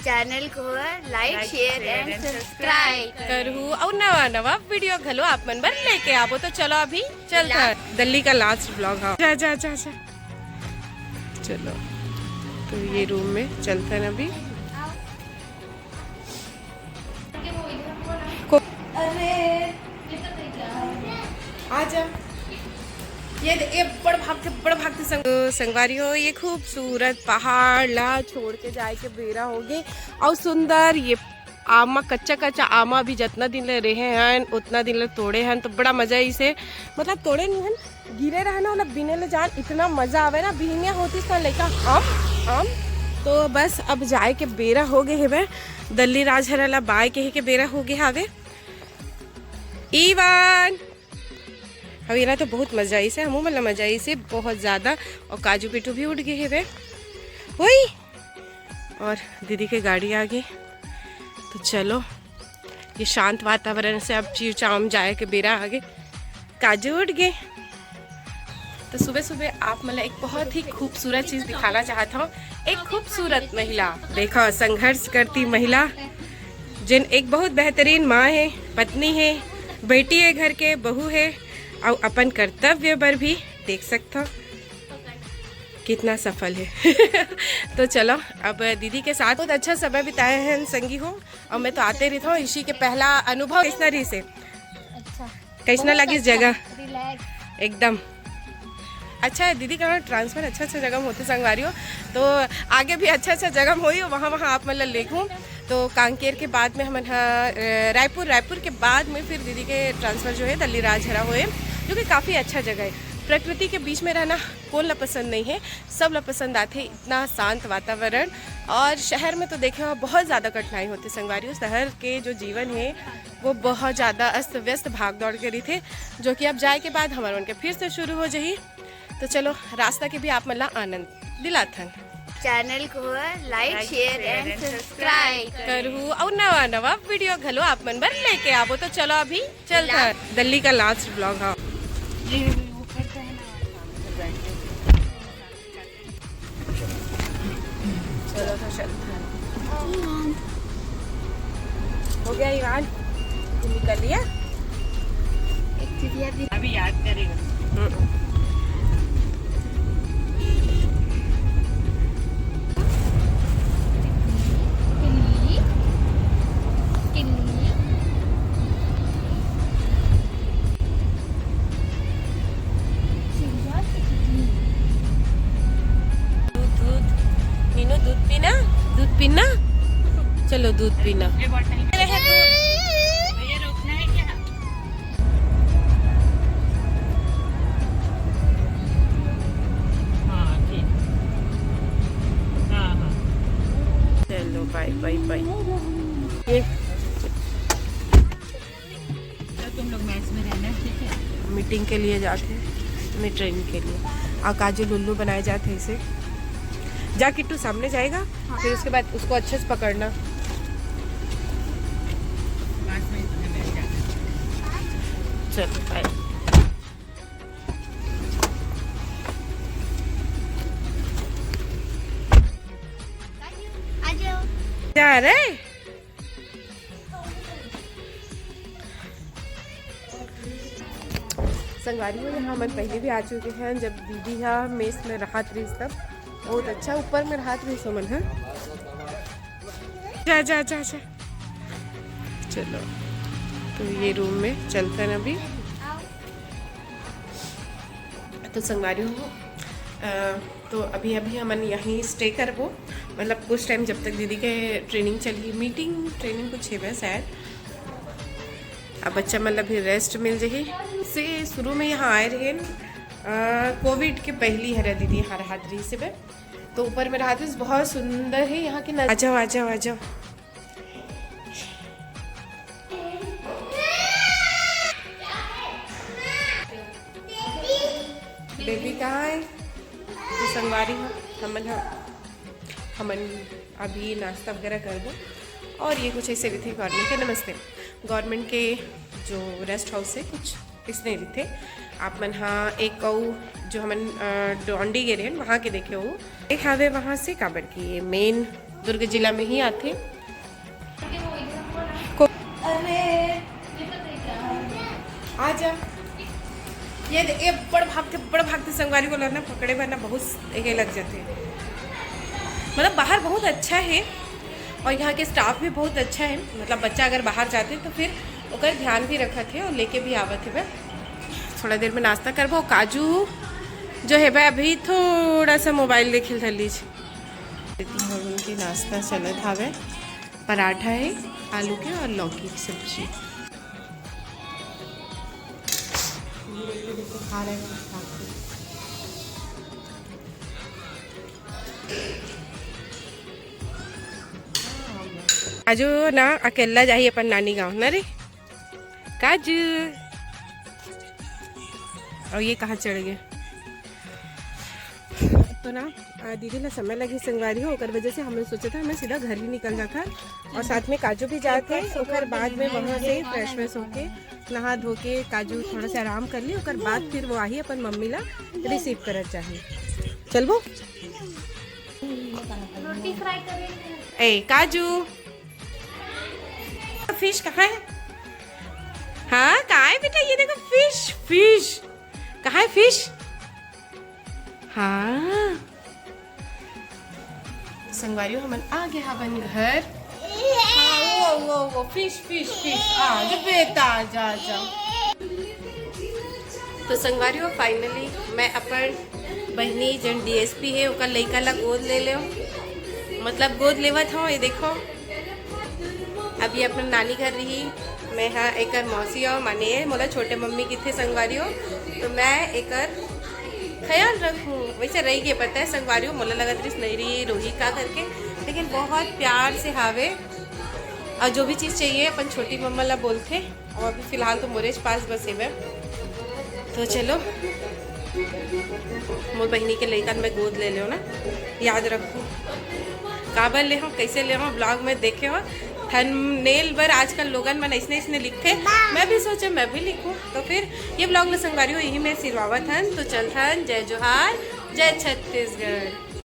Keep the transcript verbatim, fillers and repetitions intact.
Channel को like, share and subscribe करहू अउ नवा नवा वीडियो घलो आप मन बर लेके आबो। तो चलो अभी चलत हन। दिल्ली का लास्ट ब्लॉग है। जा, जा, जा, जा। चलो, तो ये रूम में चलत हन अभी। को- आ जा। ये दे, ये बड़ भाग के, बड़ भाग के संग-, संगवारी हो, ये खूबसूरत पहाड़ ला छोड़ के जाए के बेरा होगे। अउ सुंदर ये आमा, कच्चा कच्चा आमा भी जतना दिन ले रहे हन, उतना दिन ले तोड़े हन, तो बड़ा मजा इसे, मतलब तोड़े नहीं हन, गिरे रहना वाला बिने ले जान, इतना मजा आवे ना। बिहनिया होती सन लइका हम, हम, तो बस अब जाए के बेरा होगे हेबे, दल्ली राजहरा ला बाय के, के बेरा होगे हावे। ईवान, अब येला तो बहुत मजा आइसे, हमू मन ला मजा आइसे बहुत ज्यादा। और काजू पीटू भी उठ गए हेबे। वही, और दीदी के गाड़ी आ गई। तो चलो, ये शांत वातावरण से अब चीव चाम जाए के बेरा आगे। काजू उठ गए। तो सुबह सुबह आप मन ला एक बहुत ही खूबसूरत चीज दिखाना चाहत हूँ। एक खूबसूरत महिला, देखो, संघर्ष करती महिला, जिन एक बहुत बेहतरीन माँ है, पत्नी है, बेटी है, घर के बहू है, और अपन कर्तव्य बर भी देख सकत हो कितना सफल है। तो चलो, अब दीदी के साथ बहुत अच्छा समय बिताए हैं संगी हो, और मैं तो आते रहित हूँ। इसी के पहला अनुभव कैसना रहिसे? अच्छा। कैसना बहुत लगिस अच्छा, जगह? Relax। एकदम अच्छा है दीदी, कहाँ ट्रांसफर अच्छा अच्छा जगह में होते संगवारी हो, तो आगे भी अच्छा अच्छा जगह में होई, वहाँ वहाँ आप मन ला लेगहूँ। तो कांकेर के बाद में हमन ह, अ, रायपुर, रायपुर के बाद में फिर दीदी के ट्रांसफर जो है दल्ली राजहरा होए, जो कि काफ़ी अच्छा जगह है। प्रकृति के बीच में रहना कौन ला पसंद नहीं है, सब ला पसंद आथे। इतना शांत वातावरण, और शहर में तो देखे हो बहुत ज़्यादा कठिनाई होती संगवारी हो। शहर के जो जीवन है वो बहुत ज़्यादा अस्त व्यस्त भाग दौड़ के रहिथे, जो कि अब जाए के बाद हमर मन के फिर से शुरू हो जाही। तो चलो, रास्ता के भी आप मन ला आनंद दिलाथन। चैनल को like, share and subscribe करहू अउ नवा नवा वीडियो घलो आप मन बर लेके आबो। तो चलो अभी चलत हन। दल्ली का लास्ट ब्लॉग है। चलो तो चलत हन। हो गया ईवान, तुम निकल लिया। एक चिड़िया भी अभी याद करेगा। हम्म। किन्नी, किन्नी। दूध, दूध। मीनू, दूध पीना? दूध पीना? चलो, दूध पीना। ये बॉटल। ये है दूध। ये रोकना है क्या? हाँ, ठीक। हाँ, हाँ। चलो, बाय, बाय, बाय। ये तो तुम लोग मैच में रहना, ठीक है? मीटिंग के लिए जाते हैं, अपनी ट्रेन के लिए। और काजू लुल्लू बनाए जाते हैं इसे। जा किट्टू, सामने जाएगा, फिर उसके बाद उसको अच्छे से पकड़ना। पाँच मिनट में मिल जाएगा। चलो, बाय। आ जाओ। जा रहे। संगवारी हो, यहाँ हमन पहले भी आ चुके हैं, जब दीदी हा मेस में रहत रहिस तब। बहुत अच्छा, ऊपर में रहत रहिस हमन हा। जा, जा, जा, जा। चलो, तो ये रूम में चलत हन अभी। तो संगवारी हो, अ, तो अभी, अभी हमन यहीं स्टे करबो, मतलब कुछ टाइम जब तक दीदी के ट्रेनिंग चलही, मीटिंग ट्रेनिंग कुछ हेबे शायद। अब बच्चा मन ला भी रेस्ट मिल जाही। से शुरू में यहाँ आए रहे, अ, कोविड के पहली हरे दीदी यहाँ रहत रहिस हेबे, तो ऊपर में रहत रहिस, बहुत सुंदर है यहाँ की नज-, आ जाओ, आ जाओ, आ जाओ। बेबी कहाँ है? तो संगवारी हो, हमन ह, हमन अभी नाश्ता वगैरह करबो। और ये कुछ ऐसे रहिथे गवर्नमेंट के, नमस्ते, गवर्नमेंट के जो रेस्ट हाउस है, कुछ इसने रहिथे। आप मन ह एक अउ जो हमन, अ, डोंडी गे रहेन, वहाँ के देखे हो। एक हवे वहाँ से काबर कि ये मेन दुर्ग जिला में ही आथे। को-, अरे, आ जा। ये दे, ये बड़ भागथे, बड़ भागथे संगवारी हो ना, पकड़े बर ना बहुत ये लग जाथे। मतलब बाहर बहुत अच्छा है और यहाँ के स्टाफ भी बहुत अच्छा है। मतलब बच्चा अगर बाहर जाथे तो फिर ओकर ध्यान भी रखत है और लेके भी आवत है। थोड़ा देर में नाश्ता करबो। काजू जो है बे, अभी थोड़ा सा मोबाइल देखे धर लीज। उनके नाश्ता चलत हावे, पराठा है आलू के और लौकी की सब्जी। खा रहे हैं। काजू ना अकेला जाही अपन नानी गांव ना रे। काजू, और ये कहाँ चढ़ गए? तो ना, आ, दीदी ला समय लगी संगवारी हो, ओकर वजह से हमने सोचा था हमें सीधा घर ही निकल जाता और साथ में काजू भी जाते हैं। ओकर बाद में वहाँ से फ्रेश व्रेश होके, नहा धो के, काजू थोड़ा सा आराम कर ली, ओकर बाद फिर वो आही अपन मम्मी ला रिसीव करत जाही। चलबो? रोटी फ्राई कर रही है। ए काजू, फिश कहाँ है? हाँ, कहाँ है बेटा? ये देखो फिश, फिश। कहाँ है फिश? हाँ। संगवारी हो, हमन आ गे हवन घर। हाँ, वो, वो, वो, फिश, फिश, फिश। आ जा बेटा, आ जा, आ जा। तो संगवारी हो, फाइनली मैं अपन बहिनी, जन डीएसपी है, ओकर लइका ला गोद ले लेव, मतलब गोद लेवत हूँ। ये देखो, अभी अपन नानी घर रही, मैं हाँ एकर मौसी हो, माने मोला छोटे मम्मी किथे संगवारी हो, तो मैं एकर ख्याल रखूँ। वैसे रही के पता है संगवारी हो, मोला लगत रहिस नहीं रही, रोही का करके, लेकिन बहुत प्यार से हावे। और जो भी चीज़ चाहिए अपन छोटी मम्मा ला बोलथे। और अभी फिलहाल तो मोरेज पास बस हेबे। तो चलो, मोर बहिनी के लइकन में गोद ले लेव ना, याद रखो। काबर ले हो, कैसे ले हो, ब्लॉग में देखे हो। थंबनेल बर आजकल लोगन मन अइसने अइसने लिखथे, मैं भी सोचे मैं भी लिखूं। तो फिर ये ब्लॉग में संगवारी हो, यही में सिरवावत हन। तो चलथन, जय जोहार, जय छत्तीसगढ़।